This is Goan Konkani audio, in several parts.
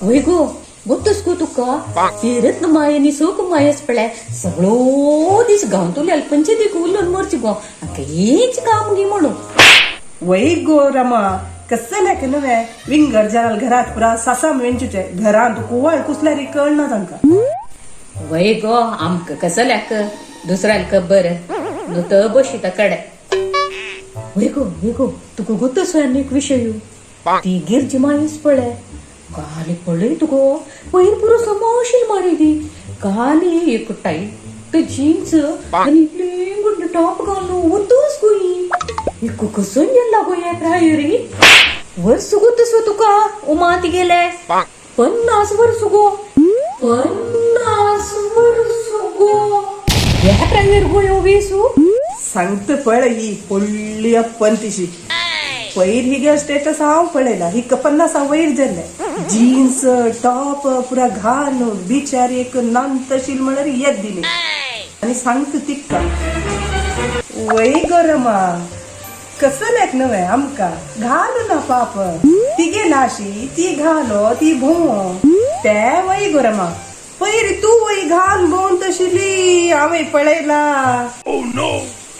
वय गो, गोत्तस गो तुका ती रत्नमाय आनी सोकमायस पळय सगळो दीस गांवतुल्या पंचायतीक उलोवन मरची गो, हेच काम गी म्हणून. वय गो रमा, कसं लेख नव्हे विंगड जनाल घरात पुरा सासाम वेंचूचे घरांत कुवाळ कुसल्यारी कळना तांका. वय गो, आमकां कसं लेख दुसऱ्याला खबर न्हू तर बशिता कडे. वय गो, वय गो, तुका गोतस आनी एक विशय, ती गिरजी मायस पळय काली पळय तुगो पयर पुरो समाशील मारी ती काली एक टायट जीन्स आनी इतली गुंड टॉप घालून वतूस गोई एक कसं गेला गो हे प्रायरी वर्स गोतस तुका उमा ती गेले 50 वर्स गो, 50 वर्स गो ह्या प्रायर गो ह्यो वेसू. सांगत पळय ही व्हडली अप्पन तिशी पयर हिगे स्टेटस हांव पळयला, ही 50 वयर जाल्ले, जीन्स टॉप पुरा घाल बिचार एक नानतशील म्हळ्यार येत दिली आनी सांगता तिक्का. वय गो रमा, कसं लेख नव्हे आमकां घाल ना पाप तिगे लाशी ती घालो ती भोंव ते. वय गो रमा, पयर तूं वय घाल भोंवन तशिली हांवें पळयला.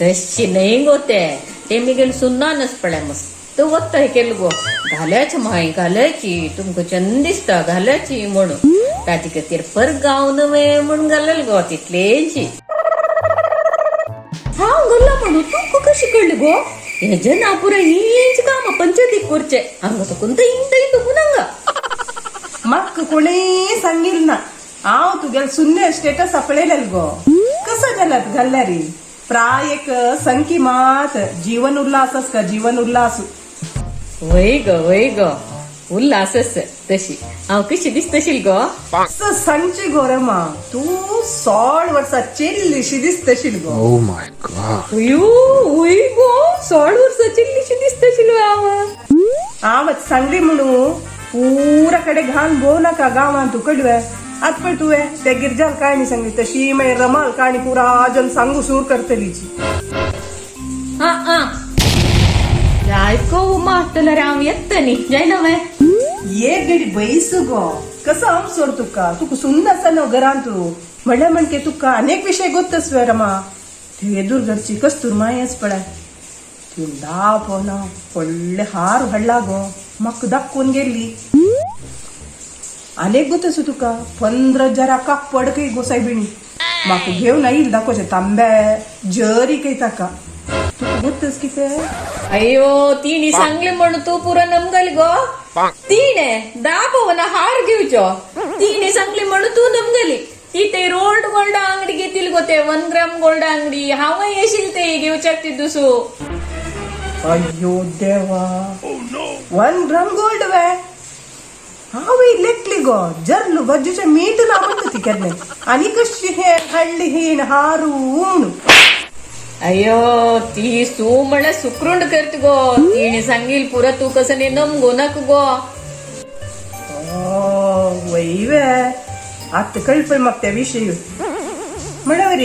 तशी न्हय गो, ते ते मिगेल सुन्नानच पळय मस्त वत्ता हे केलं गो, घाल्याची माय घाल्याची तुमकां चंद दिसता घाल्याची म्हणून ताजे खातीर पर गांव नवे म्हूण घालल गो तितलेंची हांव घाल्ला म्हणून तुमकां कशी कळ्ळी गो? हेजे ना पुराय हीच कामां पंचायतीक करचे हांगा सकून थंय थंय दुखून हांगा. म्हाका कोणें सांगील ना, हांव तुगेल सुन्ने स्टेटस पळयलेल गो. कसं जाल्यात घाल्ल्यारी प्राय एक संकी मात जीवन उल्हास का जीवन उल्हास. वय गो, वय गो, उल्हासच तशी. हांव कशी दिसतशील गो? असं सांगची गो रमा, तूं 16 वर्सां चेल्लीशी दिसतशील गो. Oh my God. अयो वय गो, 16 वर्साची इल्लीशी दिसतशील हांव. हांव सांगली म्हणू पुरा कडे घाण भोव नाका गांवांत तूं कडवे. आत पळय तुवें त्या गिरजाल काणी सांगली तशी मागीर रमाल काणी पुरा जन सांगू सूर करतलीची. हा हा, जायको उमा आसतल्यार हांव येता न्ही, जायना वे? एक गडी बैस गो, कसं हांव सोड तुका, तुका सुन्न आसा न्हू घरांत तूं म्हणल्यार म्हणके तुका अनेक विशय गोत्तस वे रमा. ती येदूर घरची कस्तूर मायस पळय, ती दापोना व्हडले हार हाडला गो, म्हाका दाखोवन गेल्ली. अनेक गोतस तुका 15 जरा कापड खंय गो सायबिणी, म्हाका घेवन आयिल दाखोवचें तांबे जरी खंय ताका. तुका गोत्तस कितें? अय्यो, तिणी सांगले म्हणून तूं पुरो नमगली गो. तिणे दापोवना हार घेवचो, तिणे सांगले म्हणून तूं नमगली. ती ते रोल्ड गोल्ड अंगडी घेतील गो, ते 1 ग्राम गोल्ड अंगडी. हांवय येशील ते घेवच्याक ती दुसू. अय्यो देवा, 1 ग्राम गोल्ड वे? हांव लेखली गो जरलू गज्जूचे मीठ ना म्हणटा ती केन्ना आनी कशी हे हाडली हीण हारू म्हूण. अय्यो, ती सू म्हळ्यार सुक्रुंड करत गो. तिणे सांगील पुरो तूं कसं न्ही नमगो नाका गो. वय वे, आतां कळपय म्हाका त्या विशय म्हणल्यार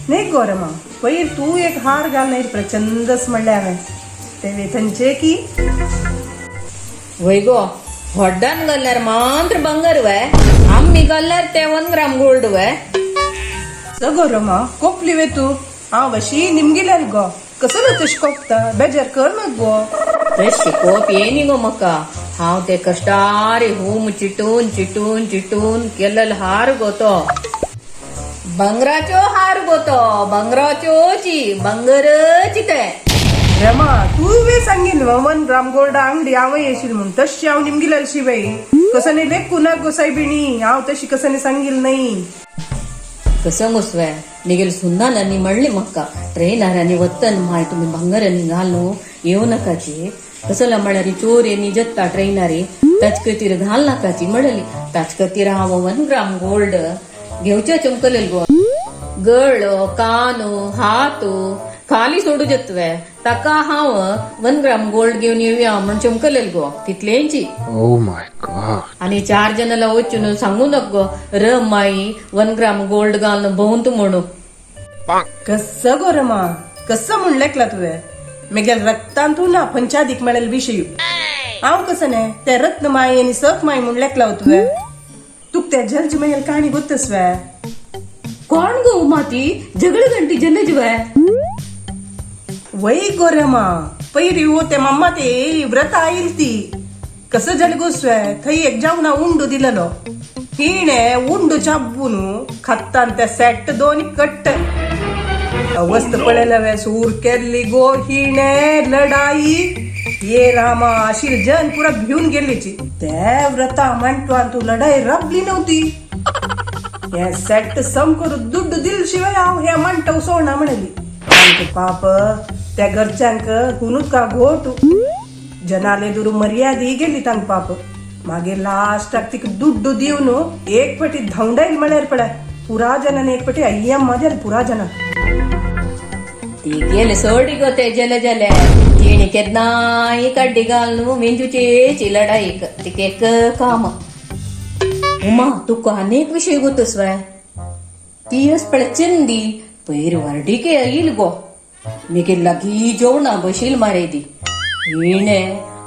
न्ही गो रमा, पयर तूं एक हार घाल न्ही प्रचंडस म्हणलें हांवें, ते थंयचे की? वय गो, व्हड्डान घाल्यार मात्र बंगार वे, आम्ही घाल्यार ते 1 ग्राम गोल्ड वे? सगो रमा, कोपली वे तूं? हांव अशी निमगिल्यार गो, कसो ना तशी कोपता, बेजार कर नाका गो. तशी कोप येनी गो म्हाका. हांव ते कश्टारी हूम चिटून चिटून चिटून केलेलो हार गो तो, बंगराचो हार गो तो, बंगराचोची बंगरची ते. रमा, तूं वे सांगील 1 ग्राम गोल्ड अंगडी हांव येशील म्हूण, तशी हांव निमगिल्यार बाई कसं न्ही लेखू ना गो सायबिणी, हांव तशी कसं न्ही सांगील न्ही. कसं गोसवे मिगेल सुन्नालांनी म्हणली म्हाका ट्रेनारांनी वतन माय तुमी भांगरांनी घालून येवं नाकाची, कसला म्हळ्यार चोर येनी जत्ता ट्रेनारी, ताचे खातीर घाल नाकाची म्हणली. ताचे खातीर हांव 1 ग्राम गोल्ड घेवच्या चमकलेल गो. गळ कान हात खाली सोडू जत्वे ताका हांव 1 ग्राम गोल्ड घेवन येवया म्हण चमकलेल गो तितलेंची. Oh my God. आणि 4 जणाला वचून सांगू नक गो र माई 1 ग्राम गोल्ड घालून भोवंत म्हणू. कसं गो रमा, कसं म्हण लेखला तुवें, मेगेल रक्तांतू ना पंचादीक मेळेल विशय. हांव कसं न्ही ते रत्नमाई आनी सखमाई म्हूण लेखला तुवें. तुक त्या जलजमयल काणी गोत्तस्वे. कोण गो उमा ती झगड घंटी जलज वय. वय गो रमा, पयरी हो ते मम्मा ते व्रत आईल ती कसं जालें गोस्वे, थंय एक जावना उंडो दिलेलो, हिणे उंडो चाबून खात्तान त्या सेट दोन कट्ट अवस्थ पळयल्या सूर केल्ली गो हिणे लढाई. ये रामा, अशी जन पुरा भिवून गेल्लीची. त्या व्रता म्हणतो तू लढाई रबली नव्हती. हे सेट सम करू दुड्ड दिल शिवाय हांव हे म्हणटव सोडना म्हणली. आमचे पाप त्या घरच्यांक हुनूच का घोट जनाले दुरू मर्यादी गेली तांक पाप. मागीर लास्टाक तिका दुड्डू दिवन एक पटी धांवडायल म्हळ्यार पळय पुरा जनान एक पटी अय्यम्मा जाली पुरा जनान. ती गेले सोडी गो ते जले जले तिणी केन्नाय काड्डी घालून मेंजूची लढाई तिका एक काम. उमा तुका अनेक विषय गोतस्वाय. ती अस पळय चिंदी पयर व्हरडीके येईल गो, मागीर लागीं जेवणा बशील मारे ती. हिणे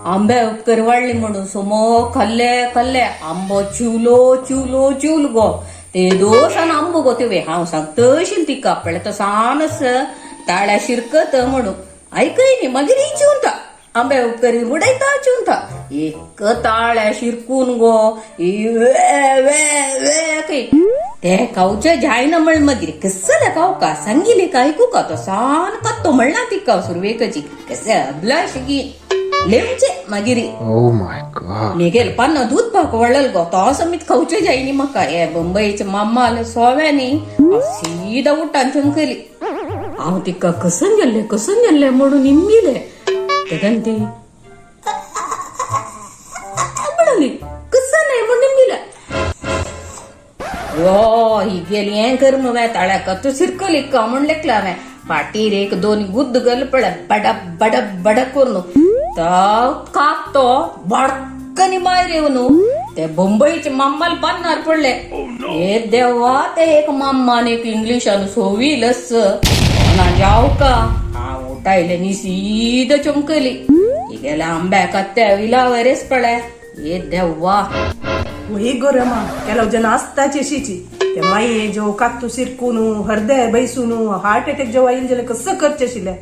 आंबे उपकर वाडले म्हणून सोमो खाल्ले खाल्ले आंबो चिवलो चिवलो चिवलो गो. ते दोसान आंबो गो ते हांव सांगतशील तिका पळय तो सानस ताळ्या शिरकत म्हणून ऐकय न्ही. मागीर ही चिवता आंबे उपकरी उडयता चिवता एक ताळ्या शिरकून गो ही वे वे वे खंय ते खावचे जायना म्हण. मागीर कसले खाव का सांगिले का ऐकू का तो सान कत्तो म्हणला तिका सुरवेकची कसे अबलाश गी लेवचे मागीर. Oh my god. मेगेल पान्ना दूध पाक वळल गो, तो समीत खावचे जायनी म्हाका. हे बंबईचे माम्मा आले सोव्यानी हांव सीदा उठान चमकली. हांव तिका कसन गेल्ले कसन गेल्ले म्हणून निम्मिले तेदन ती म्हणली कसं नाही म्हणून निम्मिले. ओ ही गेली हें कर मग ताळ्याक तूं सिरकली का म्हण लेखला हांवें फाटीर एक दोन गुद्द गल पळय बडप बडप बडक करून तो कातो बडकनी मायर येवन ते बंबईचे माम्माल पन्नार पडले. हे देवा, ते एक माम्मान एक इंग्लिशान सोवी लस ना जाव का. हांव उठायले नी सीद चमकली. गेल्या आंब्या कत्त्या विला वरेच पळय. हे देवा. वही गो रमा, ಕೆಲವು ಜನ असताची अशीची ते माये जो कात्तू सिरकून हृदय बैसून हार्ट अटॅक जेव्हा येईल जाल्यार कसं करचे आशिल्लें.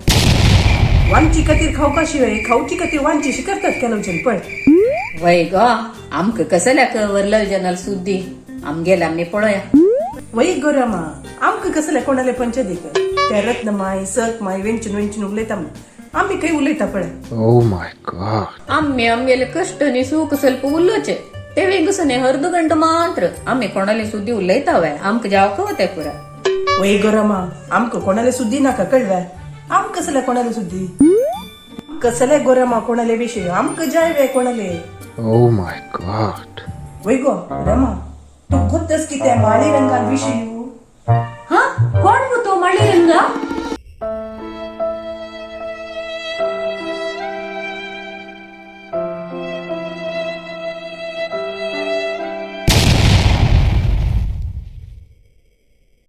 वांची खातीर खावका शिवाय खावची खातीर वांची करतात ಕೆಲವು जन पळय. वय गो, आमकां कसल्या वरल जनाल सुद्दी आमगेले आमी पळोवया. वही गो रमा, आमकां कसले कोणाले पंच दीक ते रत्नमाय सखमाय वेंचून वेंचून उलयता म्हण आमी खंय उलयता पळय. Oh my god. आम्ही आमगेले कष्ट नी सुख ಸ್ವಲ್ಪ उलोवचे ते वेगसने अर्द गंट मात्र आम्ही कोणाले सुद्दी उलयता वय आमकां जावक वता पुरा. वही गो रमा, आमकां कोणाले सुद्दी नाका कळवे. आम कसले कोणाले सुद्दी कसले गो रमा, कोणाले विषय आमकां जाय वे कोणाले. Oh my god. वय गो रमा, तू गोत्तस की त्या माळी रंगान विषय. हा, कोण गो तो माळी रंगा?